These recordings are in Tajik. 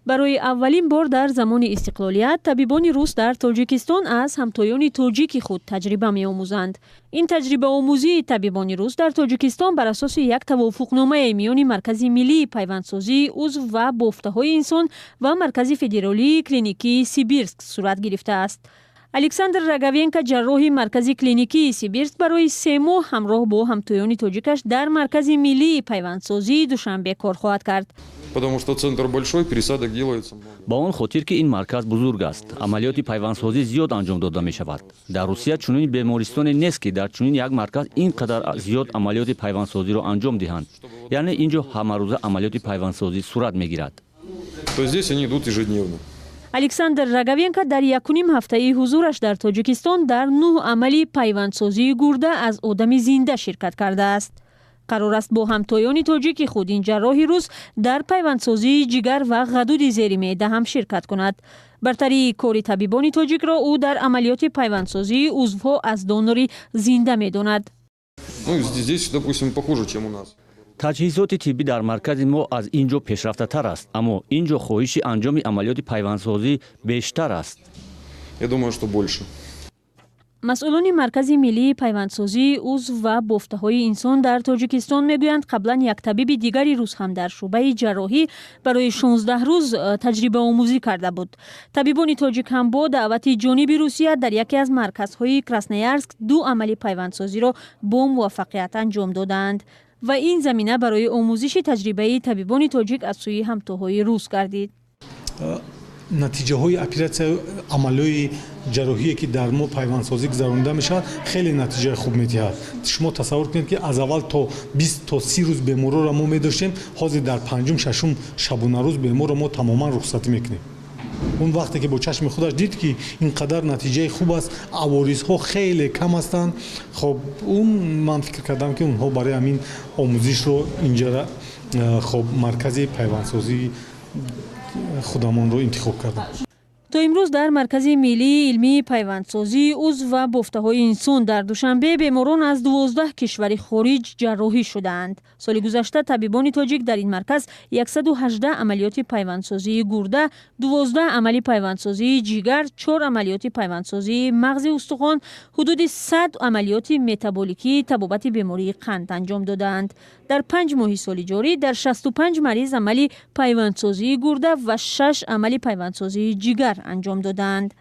Барои аввалин бор дар замони истиқлолият табибони рус дар Тоҷикистон аз ҳамтоёни тоҷики худ таҷриба меомӯзанд. Ин таҷрибаомӯзии табибони рус дар Тоҷикистон бар асоси як тавофуқномае миёни Маркази миллии пайвандсозии узв ва бофтаҳои инсон ва Маркази федералии клиникии Сибирск сурат гирифтааст. Александр Роговенко, ҷарроҳи Маркази клиникии Сибирск, барои 3 моҳ ҳамроҳ бо ҳамтоёни тоҷикаш дар Маркази миллии пайвандсозии Душанбе кор хоҳад кард. Потому что центр большой, пересадок делается много. Ба он хотир, ки ин марказ бузург аст, амалиёти пайвандсозӣ зиёд анҷом дода мешавад. Дар Русия чунин бемористоне нест, ки дар чунин як марказ ин қадар зиёд амалиёти пайвандсозиро анҷом диҳанд. Яъне ин ҷо ҳамарӯза амалиёти пайвандсозӣ сурат мегирад. То есть здесь они идут ежедневно. Александр Роговенко дар якуним ҳафтаи ҳузураш дар Тоҷикистон дар нӯҳ амали пайвандсозии гурда аз одами зинда ширкат кардааст. Қарор аст бо ҳамтоёни тоҷики худ ин ҷарроҳи рус дар пайвандсозии ҷигар ва ғадуди зери меъда ҳам ширкат кунад. Бартарии кори табибони тоҷикро ӯ дар амалиёти пайвандсозии узвҳо аз донори зинда медонад. Ну, здесь, допустим, похуже, чем у нас. Таҷҳизоти тиббӣ дар маркази мо аз ин ҷо пешрафтатар аст, аммо ин ҷо хоҳиши анҷоми амалиёти пайвандсозӣ бештар аст. Я думаю, что больше. Масъулони Маркази миллии пайвандсозии узв ва бофтаҳои инсон дар Тоҷикистон мегӯянд, қаблан як табиби дигари рус ҳам дар шӯъбаи ҷарроҳӣ барои 16 рӯз таҷрибаомӯзӣ карда буд. Табибони тоҷик ҳам бо даъвати ҷониби Русия дар яке аз марказҳои Красноярск ду амали пайвандсозиро бо муваффақият анҷом додаанд ва ин замина барои омӯзиши таҷрибаи табибони тоҷик аз сӯи ҳамтоҳои рус гардид. Натиҷаҳои оператсия, амалиёи ҷарроҳие, ки дар мо пайвандсозӣ гузаронида мешавад, хеле натиҷаи хуб медиҳад. Шумо тасаввур кунед, ки аз аввал то 20 то 30 рӯз беморро мо медоштем, ҳозир дар панҷум, шашум шабонарӯз беморро мо тамоман рухсатӣ мекунем. Он вақте ки бо чашми худаш дид, ки ин қадар натиҷаи хуб аст, аворизҳо хеле кам ҳастанд, хоб, он ман фикр кардам, ки онҳо барои ҳамин омӯзишро инҷара, хоб, маркази пайвандсозии худамонро интихоб кардам. То имрӯз дар Маркази миллии илмии пайвандсозии узв ва бофтаҳои инсон дар Душанбе беморон аз 12 кишвари хориҷ ҷарроҳӣ шудаанд. Соли гузашта табибони тоҷик дар ин марказ 118 амалиёти пайвандсозии гурда, 12 амали пайвандсозии ҷигар, чор амалиёти пайвандсозии мағзи устухон, ҳудуди 100 амалиёти метаболикии табобати бемории қанд анҷом додаанд. Дар 5 моҳи соли ҷорӣ дар 65 мариз амали пайвандсозии гурда ва шаш амали пайвандсозии ҷигар анҷом додаанд.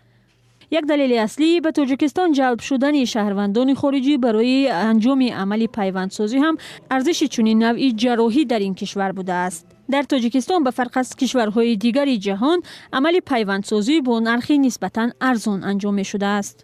Як далели аслӣ ба Тоҷикистон ҷалб шудани шаҳрвандони хориҷӣ барои анҷоми амали пайвандсозӣ ҳам арзиши чунин навъи ҷарроҳӣ дар ин кишвар будааст. Дар Тоҷикистон, ба фарқ аз кишварҳои дигари ҷаҳон, амали пайвандсозӣ бо нархи нисбатан арзон анҷом мешудааст.